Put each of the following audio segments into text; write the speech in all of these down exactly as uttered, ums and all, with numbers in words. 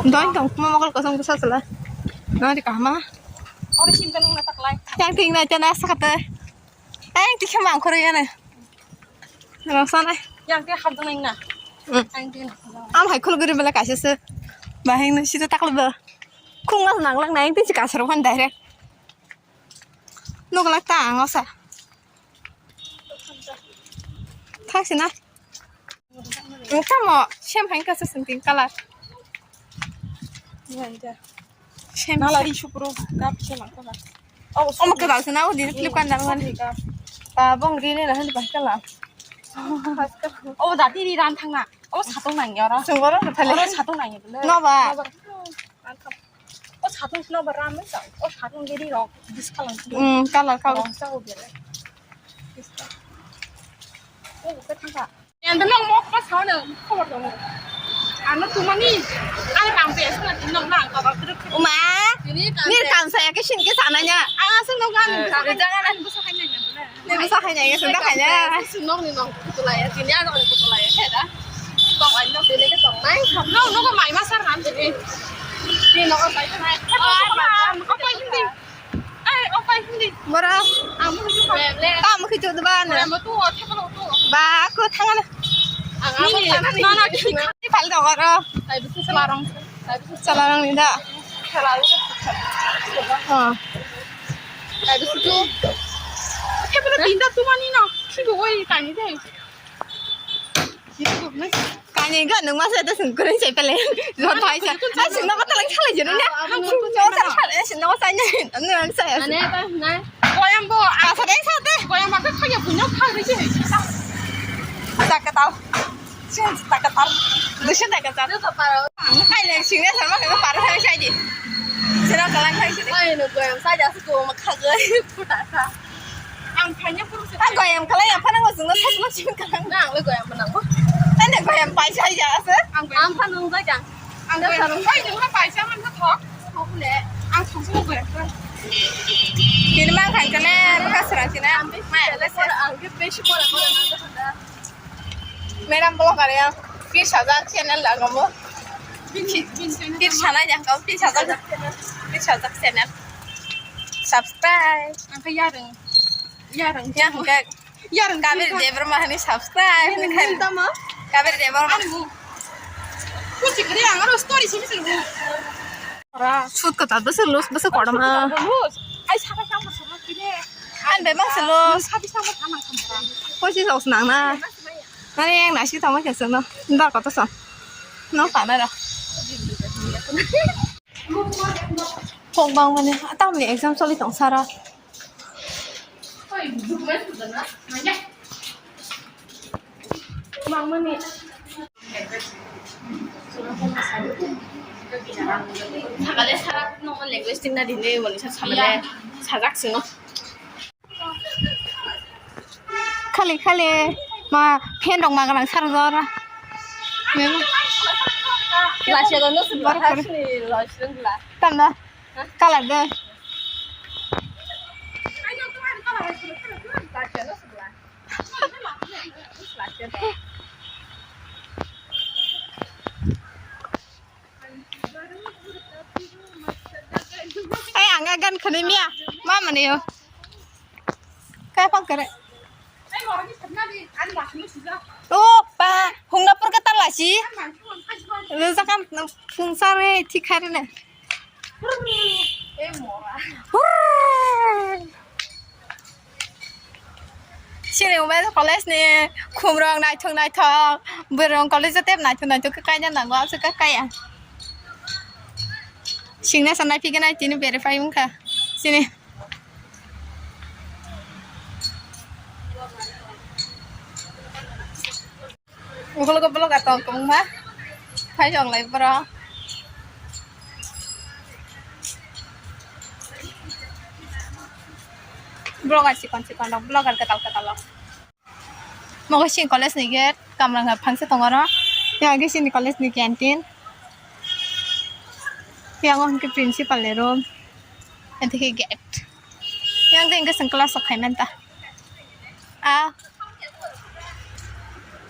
Doi tong kuma mokol kosong kusa sala. Nang di kahma. Oro sim kanung na taklai. Yang ting na jana sakate. Yang tikhe mang khoro yana. Rosana. Yang te hap dong na. Hmm. Yang te. Am hai khol guri bela kaisa se. Bahing no sita takle ba. Khung mas nang lang na yang te si kasar kan direct. Nuk lak ta ang osa. Thak sina. Tamo sem hai kasa senting color. Sem. Nala ri supro gap se ma kala. Oh, omo kebal sina o din flip kan dang man. Ba bong ri ne na han ba kala. Oh, dati ri ran thang na. Oh, satong nang yara. Sungoro thale. Oh, satong nang yara. No ba. O satung sino ba ram sa. O satung giri rok diskalang. Hmm, color color. Rong sa o bere. Diska. O ka thang ka. Yang dong mok pa sa na khobor dong. Ano tumani. Ang tang pe sa na tinong na ka ba truk. Uma. Ni kam sa ya ke shin ke sana nya. Ang sa no gan. Jangan. Ni bisa hai na. Ni bisa hai na ya sunda hai na. Sunok ni nong kutulaya. Tini ano kutulaya. Heda. Tong ai nok dile ke tong nai. No, no ko mai ma sar nam dile. Ni no ko mai nai. Opai hindi. Ai, opai hindi. Bora. Amu tu. Kamu kicu tu ban. Amu tu, ote kalau tu. Ba, aku tangan. Ang amu tangan. No, no, di. Di pal dong oro. Tai bisu selarong. Tai bisu. Selarong ni da. Selarong. Oh. Tai bisu tu. Oke, bela pindah tu mani no. Kibo oi tani deh. Kani ga nung masa itu sungkurin saya pele. Lo thai sa. Ai sungno kata lagi salah jadi ya. Sungno kata salah ya sungno kata nya. Anu yang saya. Ane apa nai? Goyang bo. Asa deh sate. Goyang maka kaya punya kali sih. Tak ketal. Sih tak ketal. Dusun tak ketal. Itu apa? Ai le singnya sama kita parah saya saja. Sira kalang saya sih. Ai no goyang saja aku mau kagak putar sa. Ang thanya puru se. Ang goyam kalai ang phano sungno sasma simi kalang. Na ang le goyam manang bo. Tande goyam paisa ya ase. Ang phano nung jai jang. Ang goyam pai jang ha paisa man ha thok. Thok le. Ang sung sung goyam. Kini mang khai kane ka sera sina. Mai le se. Ang ke beshi pora pora nang. Madam vlogger ya, pir sajak channel lagamo. Pir sana jang kau, pir sajak, pir sajak channel. Subscribe. Angka yareng, yareng. Yang ke, yareng. Kabir Debra mahani subscribe. Kabir Debra mah. Kuci kari ang aro story sini sini. Sut kata bese lus bese kodama. Ai saka saka saka kine. An be mang selo. Sabi sama sama sama. Poisi sok nang na. Nani yang nasi tama kesa no. Ndar kata sa. No kana ra. Kok bang mane atam ni exam soli tong sara. Sakale sara no language tingna dine wani sa sakale sajak singo. Khali khali ma fan rok ma ganang sar jora. Lasia no sibla hasni lasia. Tanda. Color de. Ai ang gan khani mia. Mama ne yo. Kai pang kare. Oh, pa, hungna pur ka tala si. Lu sakam sungsare thikhare ne. Sini Umar College ni khumrok naithok naithok, bwrwng college o tep naithok naithok khe kaina nango, aswk khe kaya. Singna sanai phikhe nai tini verify wngkha. Sini. Ukulok vlog atong tongma. Phai jong lai bro. Vlogger chikon chikon rok, vlogger kwtal kwtal rok. Mogo sini college ni gate, kamrang phangsa tongo oro. Yang age sini college ni canteen. Yang o hwnkhe principal ni room. Yang tei gate. Yang tei hwnkhe chwng class o khaimanta. Ah.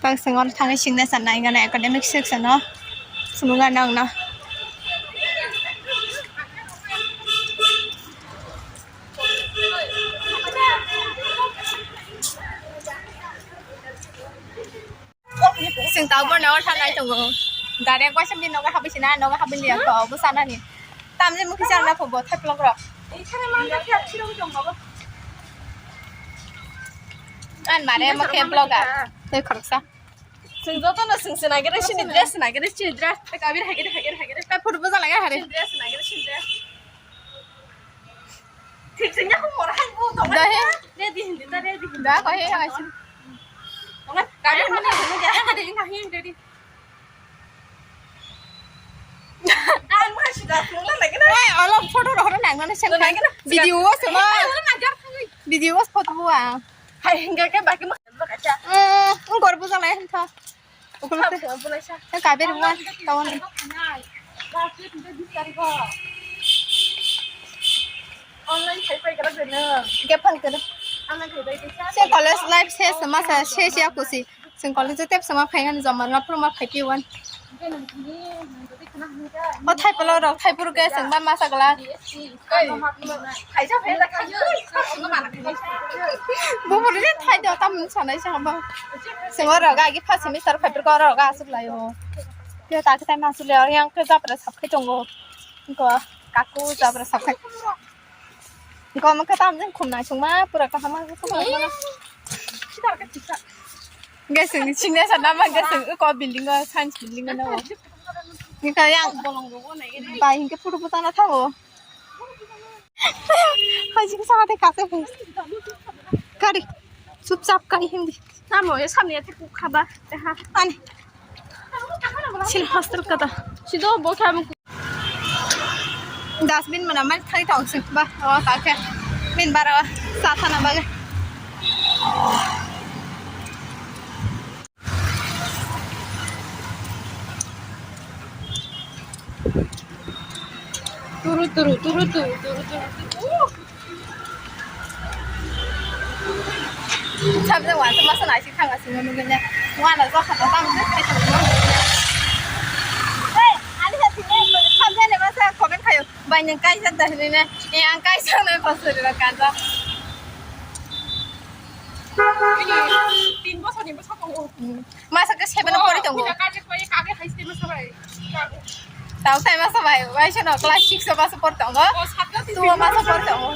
Bang sing oro thangwi singna sanai gana academic section o phunukna nangna. Tongo. Direct waisa bini nogo habwi sina, nogo habwi liya ko, bo sanani. Tamni mukhi chang na phobo, thai vlog rok. An mare mukhe vlog a. Tei khoroksa. Sing joto no sing sing nagere sini dress nagere sini dress. Tei kabir hagere hagere hagere. Tei photo bo jalaga hare. Sini dress nagere sini dress. Thik sing ya ko mora hai bo. Dahe. Ready hindi ta ready hindi. Da ko he hai sing. Tonga kare mani hindi ya. Ready hindi hindi ready. Ang ma sida photo lagere. Ai, olo photo rohor nang nang sing. Video o sama. Video o photo bo ang. Hai hingga ke baki ma kacha. Hmm, gorbo jalaga hintha. Ukul ke. Kabir wan tawon. Online khai pai kara de na. Ke phal kara. Online khai pai kara. Se college life ses ma sa ses ya kusi. Sing college tep sama phai ani joma na pura ma phai pi wan. O thai polo rok thai puru ke sing ba ma sa gala. Bo bo re thai do tam sanai sa ba. Sing o rok agi first semester phai puru ko rok asuk lai o. Ke ta ke tai ma asuk lai o yang ke japra sap khai tongo. Ko kaku japra sap khai. Ko mo ka tam jeng khum nai sung ma pura ka hama ko ma. Gasing sing ne sa nama gasing ko building o science building o na. Ni ka yang bolong bai hingke photo butana thago. Hai jing sama te kase. Kari. Chupchap kai hindi. Tamo ya samne ya te khaba. Ani. Sil hostel kata. Sido bo kha. Dustbin mana mai thai tong sing ba. O ta khe. Min bara sa thana ba. Turu turu turu turu turu turu turu. Sabjak wa masa naisik thang asing nugwi le. Wana jokha ta tamo khe khai tong. Hey, ani sa thine sabjak le masa comment khayo. Bai nang kaisa da hinine. E ang kaisa na kosuri ba kanja. Tin bosor ni bosor tongo. Masa ke seven pori tongo. Tao tai masa bai, bai seno class six o masa pori tongo. Two o masa pori tongo.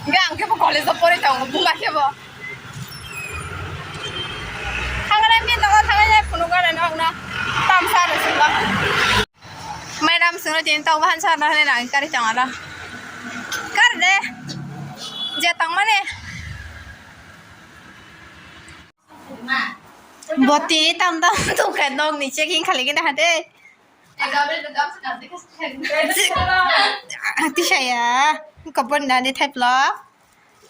Ga ang ke bo college o pori tongo. Buma ke bo. Thangna mi nogo thangna phunu gana nokna. Tamsa ro sila. Madam singno tini tong bahan sarno hwnwi nang kari tong aro. Kar de. Je tong mani. Boti tam tam tong khe nokni checking khali gini hade. Tisaya. Kabon nani thai plok.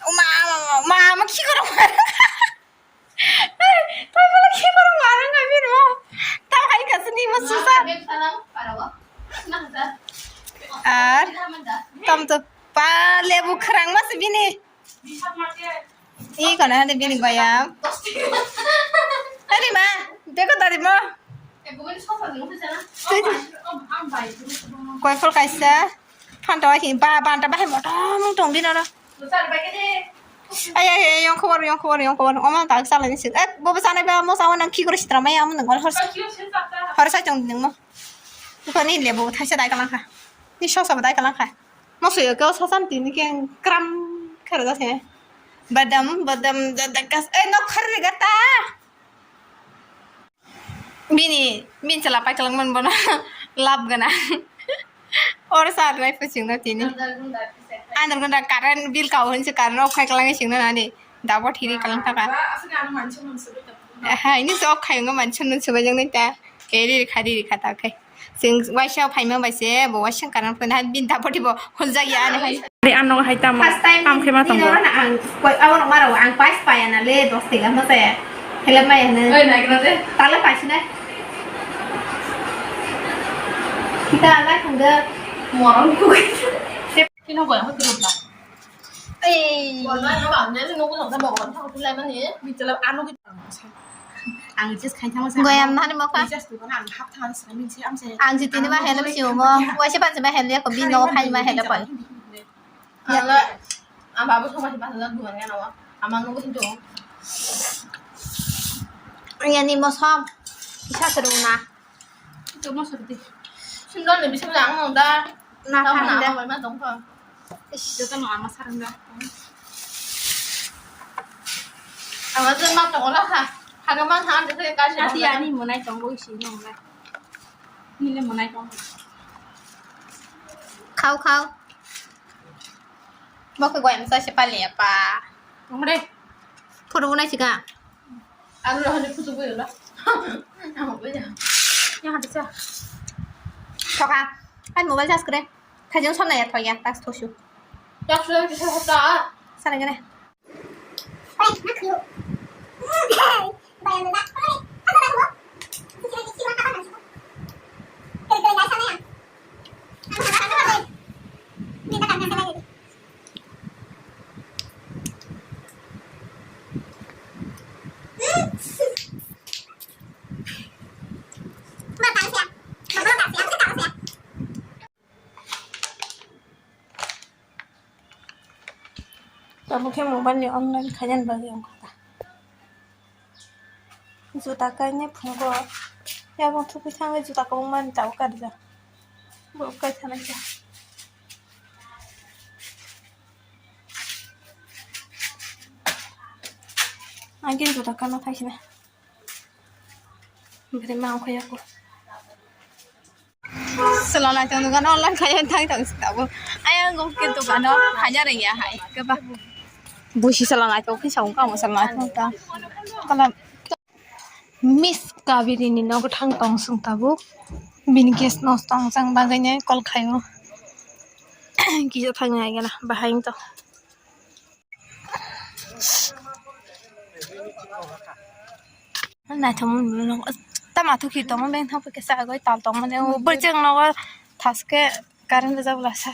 Uma, uma, uma, uma, khi korok. Tamo le khi korok marang kami ro. Tam hai kasini mo susa. Ar tam to pa lebu khrang mas bini. I kono hande bini goyam. Ari ma, beko dari mo. Koi phol kaisa. Phanta wai ba banta bahai motom tong bini oro. Ay ay ay, yang khobor, yang khobor, yang khobor. Oma tak salai ni sik. Eh, bobo sanai ba mo sawan nang khikor sitra mai am nang hor. Hor sai tong nang mo. Ko ni lebu thaisa dai kalang kha. Ni sosa ba dai kalang kha. Mo suyo ko sosan tini ke kram khar da se. Badam, badam da da kas. Eh, no khar ga ta. Bini, bini chwla paikhlangmani bono lab gwnang. Oro sa rwnai phuchingno tini. Andar gwnda current bill kau hinse current off khai kwlangwi singno nani. Dabo thiri kwlang thaka. Hai, ni sok khai wngma manchun nun subai jang nai ta. Ke ri kha ri kha ta khai. Sing waisa phaima bai se bo waisa current phone hai bini dabo thibo. Hwnjak ya ani hai. Ari ano hai tamo. First time tam khe ma tongo. Ang koi awal maro ang pais paya na le dos tega mo se. Hele mai hne. Oi, nai kena de. Tala pais na. Kita ala khangga. Morong ku. Kino gua aku terus lah. Eh. Wala no ba ne no gua tak bawa tak tulai mani. Bicara anu gitu. Ang just khain thangma sa. Goyam nani mokha. Just tu kana ang hap thang sa min si am se. Ang jitini ma help si mo. Waisa pan se ma help ya ko bin no khai ma help ko. Ala, ang babu sama si pasal dua kan awak. Amang nunggu situ. Yang ni mosom. Kisa se rwna. Ito mo sor di. Sundal ni bising lang nang da. Na Tamo phan na da. Amai ma tong kha. Ish. Joto no ama sarang da. Ama je ma tong la ha. Haga man ha de ka se. Ati ani monai tong bo isi no la. Nile monai tong. Khao khao. Bo khe goyam sa se pali apa. Tong re. Photo bo nai sika. Aro lo hande photo bo yola. Amo bo ya. Ya hande sa. Thoka. Ai mobile charge kre. Thajeng sona ya thoya tas thosu. Yak sa ki sa ta. Sana gane. Tabuk khe mobile ni online khaina bagwi wngkha ta. Juta kainai phungo. Yakung thubui thangwi juta kwbangma ni tabuk karijak. Borok kai thanglaijak. Agini juta kana thaisina. Bwrwi ma wngkha yaku. Chwla naithok dogano online khaina thang thang se tabuk. Ayang gum khe dogano khaina rwngya hai. Khe ba. Busi chwla naithok khe sa wngkha, amo chwla naithok ta. Kala. Miss Kaveri ni nogo thang tong sung tabuk. Bini gas no tong chang bagwi nai call khaio. Kisa thang nai gana bahai wng tong. Naithok mani tama thukhi tongo beng thang kisa agoi tal tong mani bwrwi chwng nogo thaske current rwjak bwlasa.